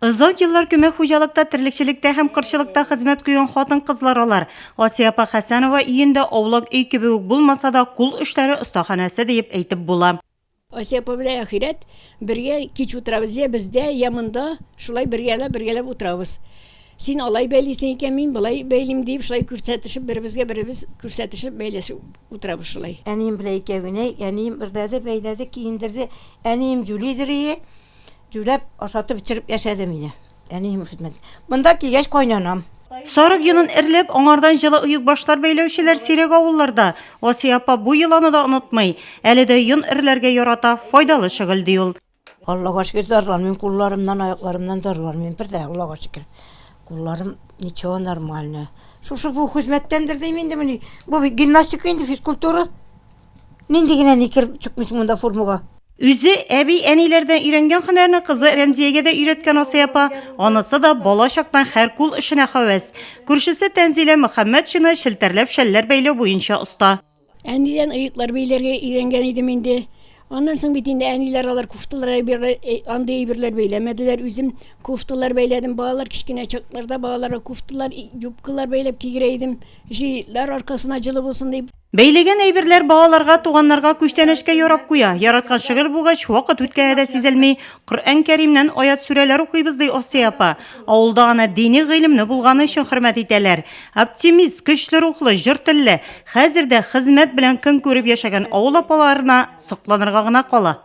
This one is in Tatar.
Озак еллар күмәк хуҗалыкта терлекчелектә һәм кырчылыкта хезмәт куйган хатын-кызлар алар. Асия апа Хәсәнова өендә аулак өй кебек үк булмаса да, кул эшләре остаханәсе диеп әйтеп була. Асия апа белән Ахирәт бергә кич утырабыз, я бездә, я монда, шулай бергәләп, бергәләп утырабыз. Син алай бәйлисең икән, мин болай бәйлим диеп, шулай күрсәтешеп, беребезгә беребез күрсәтешеп бәйләшеп утырабыз шулай. Әнием белән икәү генә, әнием эрләде, бәйләде, киендерде. Әнием җүлидер ие. Җүләп, ашатып-эчереп яшәде мине. Әнием хезмәт. Монда килгәч кайнанам. Сарык йонын эрләп, аңардан җылы оекбашлар бәйләүчеләр сирәк авылларда. Асия апа бу йоланы да онытмый. Әле дә йон эрләргә ярата, файдалы шөгыль, ди ул. Аллага шөкер, зарланмыйм, кулларымнан, аякларымнан зарланмыйм бер дә, Аллага шөкер. Кулларым ничего, нормально. Шушы бу хезмәттәндер дим инде, мени. Бу бит гимнастика инде, физкультура. Нинди генә ни кереп чыкмыйсың монда формага. Үзе әби-әниләрдән өйрәнгән һөнәрне кызы Рәмзиягә дә өйрәткән Асия апа. Анысы да бала чактан һәр кул эшенә һәвәс. Күршесе Тәнзилә Мөхәммәтшина челтәрләп шәлләр бәйләү буенча оста. Әнидән оеклар бәйләргә өйрәнгән идем инде. Аннан соң бит инде әниләр алар кофталар андый әйберләр бәйләмәделәр. Үзем кофталар бәйләдем. Балалар кечкенә чакларда балаларга кофталар, юбкалар бәйләп кигерә идем. Җөйләр аркасына җылы булсын дип. Бәйләгән әйберләр балаларга, туганнарга күчтәнәчкә ярап куя. Яраткан шөгыль булгач, вакыт үткәне дә сизелми. Коръән Кәримнән аят-сүрәләр укыйбыз, ди Асия апа. Авылда аны дини гыйлемле булганы өчен хөрмәт итәләр. Оптимист, көчле рухлы, җор телле, хәзер дә хезмәт белән көн күреп яшәгән авыл апаларына сокланырга гына кала.